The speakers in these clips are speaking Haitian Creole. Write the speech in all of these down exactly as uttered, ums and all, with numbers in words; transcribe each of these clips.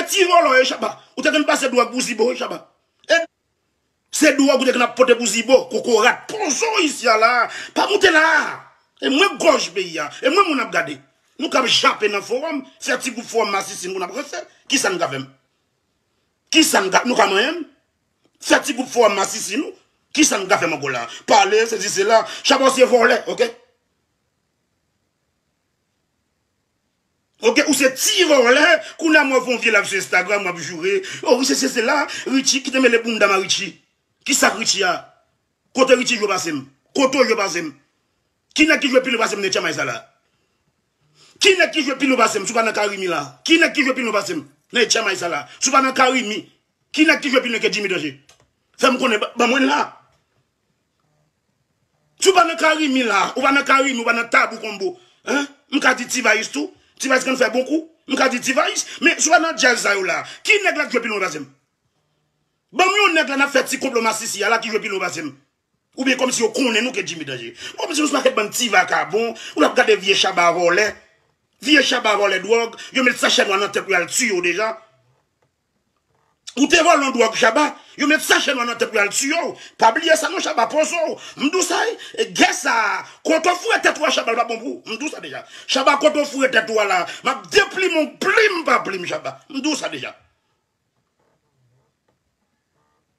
Ti vòlò e Chaba. Ou te konn pase dwòg pou Zibo e Chaba. E se dwòg ou te konn ap pote pou Zibo, kokorat. Poze w isi a la. Pa moute la. E mwen gòj peyi a. E mwen moun ap gade. Nou k ap jape nan fowòm, fè ti gwoup fowòm masisin pou n ap ranse. Kisa n ka fè m? Kisa n ka, nou ka manyen m? Fè ti gwoup fowòm masisin nou. Kisa n ka fè m ankò la? Pale, sesi sela. Chaba w se vòlè, oke? Oke, ou se ti vòlè, kounye a mwen fè yon vye live sou Instagram, w ap joure. Oh, Richie, se, se la, Richie, ki te mele bounda m a Richie. Ki sa k Richie a? Kote Richie jwe pase m? Kote w jwe pase m? Ki nèg ki jwe pi lwen pase m nan H M I sa la? Ki nèg ki jwe pi lwen pase m? Si w pa nan Karimi la. Ki nèg ki jwe pi lwen pase m nan H M I sa la? Si w pa nan Karimi. Ki nèg ki jwe pi lwen ke Jimmy Danje? Fè m konnen, ba, ban mwen l la. Si w pa nan Karimi la, ou pa nan Karimi, ou pa nan Tabou Konbo, hein? M ka di T-Vice tou. T-Vice konn fè bon kou. M ka di T-Vice. Men si w pa nan djaz sa yo la, ki nèg la k jwe pi lwen pase m? Ban m yon nèg la n ap fè ti konplo masisi a la ki jwe pi lwen pase m. Oubyen kòmsi yo konnen nou ke Jimmy Danje. Kòmsi nou se pakèt bann ti vakabon, ou l ap gade vye Chaba vòlè. Vye Chaba vòlè dwòg, yo met sachè nwa nan tèt ou, y al tiye w deja. Ou te vòlè yon dwòg Chaba, yo met sachè nwa nan tèt ou, y al tiye w. Pa bliye sa non Chaba, poze w. M di w sa, e, gè sa, kote w foure tèt ou a Chaba, l pa bon pou ou. M di w sa deja. Chaba, kote w foure tèt ou a la, m ap deplim ou plim pa plim Chaba. M di w sa deja.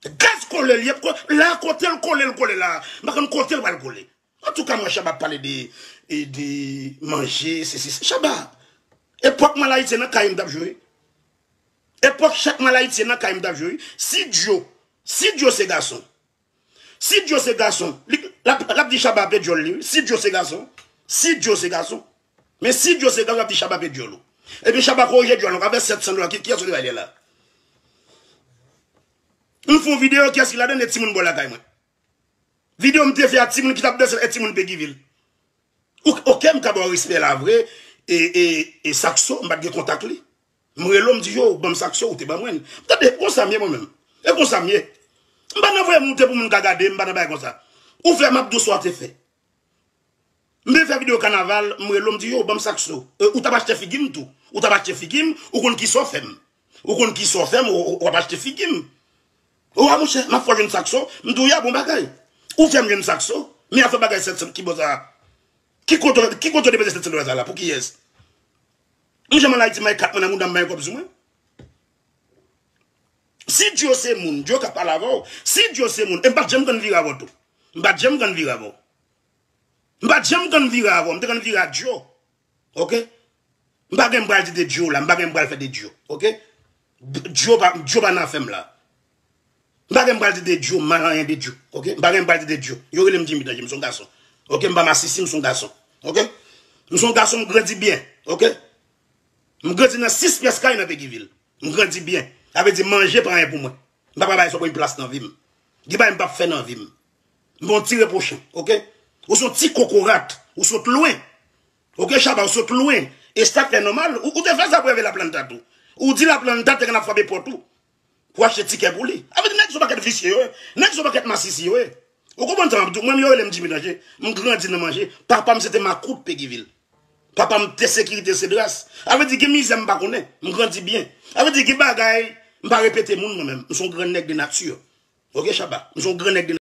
Gaz kole l ye, ko-, la kote l kole, l kole la. M pa konn kote l pral kole. Antouka, mwen, Chaba ap pale de, e, de manje, se, se, se. Chaba, epòk malaytye nan kay m t ap jwe. Epòk chak malaytye nan kay m t ap jwe. Si Djo, si Djo se gason. Si Djo se gason, li, l ap, l ap di Chaba pe dyòl li, wi. Si Djo se gason, si Djo se gason. Men si Djo se gason, l ap di Chaba pe dyòl ou. Epi Chaba korije dyòl ou, avè sèt san dola, ki, kiyès ou te bay li la? M fè yon videyo, kiyès ki ladan, e timoun bò lakay mwen. Videyo m te fè a timoun ki t ap danse, e timoun Peguy Ville. Ou, oke, m ka ba w respè la vre, e, e, e Saxo, m pa t gen kontak li. M rele w, m di, yo, ban m Saxo, ou te ban mwen. Tande, konsa m ye mwen menm. E konsa m ye. M pa nan voye moute pou moun ka gade, m pa nan bagay konsa. Ou fè, m ap di w sa w te fè. M vin fè videyo kanaval, m rele w, m di, yo, ban m Saxo. E, ou t ap achte figi m tou. Ou t ap achte figi m, ou konn kisa w fè m. Ou konn kisa w fè m, ou, ou, w ap achte figi m. O, a, monchè, m ap fè w jwenn Saxo. M di w, ya, bon bagay. Ou fè m jwenn Saxo. Men afè bagay sèt san ki bò sa a? Ki kote, ki kote w depanse sèt san dola sa la? Pou kiyès? M janm al Ayiti, m bay kat mwen nan mouda m, bay kòb sou mwen. Si Djo se moun, Djo ka pale avè w. Si Djo se moun, e m pa t janm konn vire avè w tou. M pa t janm konn vire avè w. M pa t janm konn vire avè w. M te konn vire a Djo. Oke? M pa gen m pral di de Djo la, m pa gen m pral fè de Djo. Oke? Djo pa, Djo pa nan afè m la. M pa gen m pral di de Djo, m pa anyen de Djo. Oke? M pa gen m pral di de Djo. Yo rele m Jimmy Danje, m se yon gason. Oke? M pa masisi, m se yon gason. Oke? M se yon gason, m grandi byen. Oke? M grandi nan sis pyès kay nan Peguy Ville. M grandi byen. Sa vle di manje pa anyen pou mwen. M pa pral bay sa pran plas nan vi m. Gen bagay m p ap fè nan vi m. M pa yon ti repwochen, oke? Ou se yon ti kokorat. Ou sot lwen. Oke, Chaba, ou sot lwen. E sa k fè nòmal. Ou, ou te fè sa pou Hervé Laplanta tou. Ou di Laplanta te konn ap frape pòt ou pou achte tikè pou li. Sa vle di nèg se yon pakèt visye yo ye. Nèg se yon pakèt masisi yo ye. Ou konprann sa m ap di w? Mwen menm yo rele m Jimmy Danje. M grandi nan manje. Papa m se te makout Peguy Ville. Papa m te sekirite Cedras. Sa vle di gen mizè m pa konnen. M grandi byen. Sa vle di gen bagay m pa repete moun mwen menm. M se yon gran nèg de nati. Oke, Chaba? M se yon gran nèg de